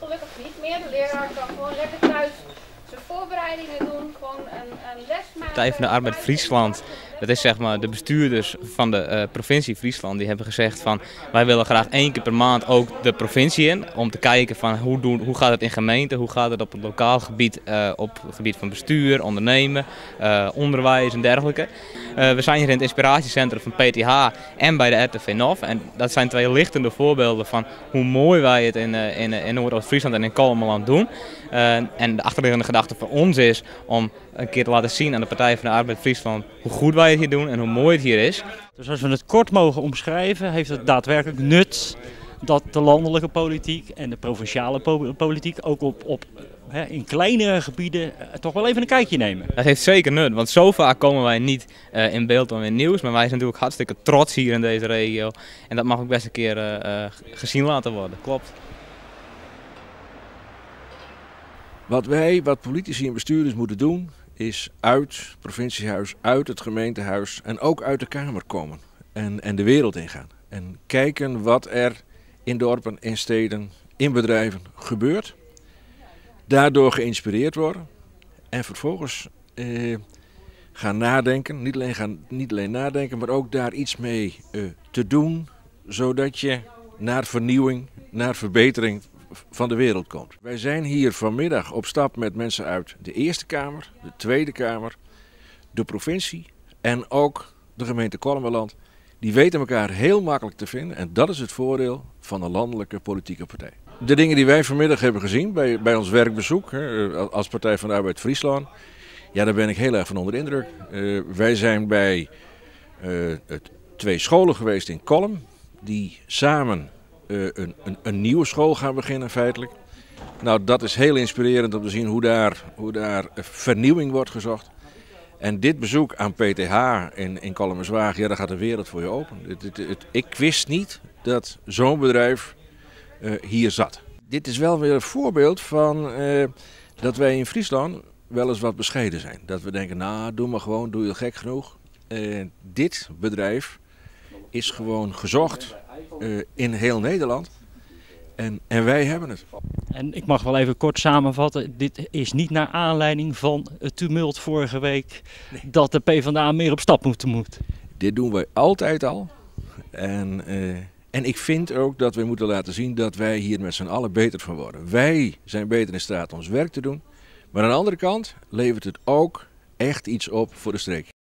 Gelukkig niet meer. De leraar kan gewoon lekker thuis zijn voorbereidingen doen, gewoon een les maken. Partij van de Arbeid Friesland, dat is zeg maar de bestuurders van de provincie Friesland, die hebben gezegd van wij willen graag 1 keer per maand ook de provincie in om te kijken van hoe gaat het in gemeenten, hoe gaat het op het lokaal gebied, op het gebied van bestuur, ondernemen, onderwijs en dergelijke. We zijn hier in het inspiratiecentrum van PTH en bij de RTV NOF en dat zijn 2 lichtende voorbeelden van hoe mooi wij het in Noordoost-Friesland en in Kollumerland doen. En de achterliggende gedachte voor ons is om een keer te laten zien aan de Partij van de Arbeid Friesland hoe goed wij het hier doen en hoe mooi het hier is. Dus als we het kort mogen omschrijven, heeft het daadwerkelijk nut dat de landelijke politiek en de provinciale politiek ook in kleinere gebieden toch wel even een kijkje nemen. Dat heeft zeker nut, want zo vaak komen wij niet in beeld of in nieuws, maar wij zijn natuurlijk hartstikke trots hier in deze regio en dat mag ook best een keer gezien laten worden, klopt. Wat politici en bestuurders moeten doen, is uit het provinciehuis, uit het gemeentehuis en ook uit de Kamer komen en de wereld ingaan. En kijken wat er in dorpen, in steden, in bedrijven gebeurt. Daardoor geïnspireerd worden en vervolgens gaan nadenken. Niet alleen nadenken, maar ook daar iets mee te doen, zodat je naar vernieuwing, naar verbetering van de wereld komt. Wij zijn hier vanmiddag op stap met mensen uit de Eerste Kamer, de Tweede Kamer, de provincie en ook de gemeente Kollumerland. Die weten elkaar heel makkelijk te vinden en dat is het voordeel van een landelijke politieke partij. De dingen die wij vanmiddag hebben gezien bij ons werkbezoek, hè, als Partij van de Arbeid Friesland, daar ben ik heel erg van onder de indruk. Wij zijn bij het 2 scholen geweest in Kollum, die samen een nieuwe school gaan beginnen feitelijk. Dat is heel inspirerend om te zien hoe daar vernieuwing wordt gezocht. En dit bezoek aan PTH in Kollumerzwaag, daar gaat de wereld voor je open. Ik wist niet dat zo'n bedrijf hier zat. Dit is wel weer een voorbeeld van dat wij in Friesland wel eens wat bescheiden zijn. Dat we denken, nou, doe maar gewoon, doe je gek genoeg. Dit bedrijf is gewoon gezocht in heel Nederland en wij hebben het. En ik mag wel even kort samenvatten, dit is niet naar aanleiding van het tumult vorige week dat de PvdA meer op stap moet. Dit doen wij altijd al en ik vind ook dat we moeten laten zien dat wij hier met z'n allen beter van worden. Wij zijn beter in staat ons werk te doen, maar aan de andere kant levert het ook echt iets op voor de streek.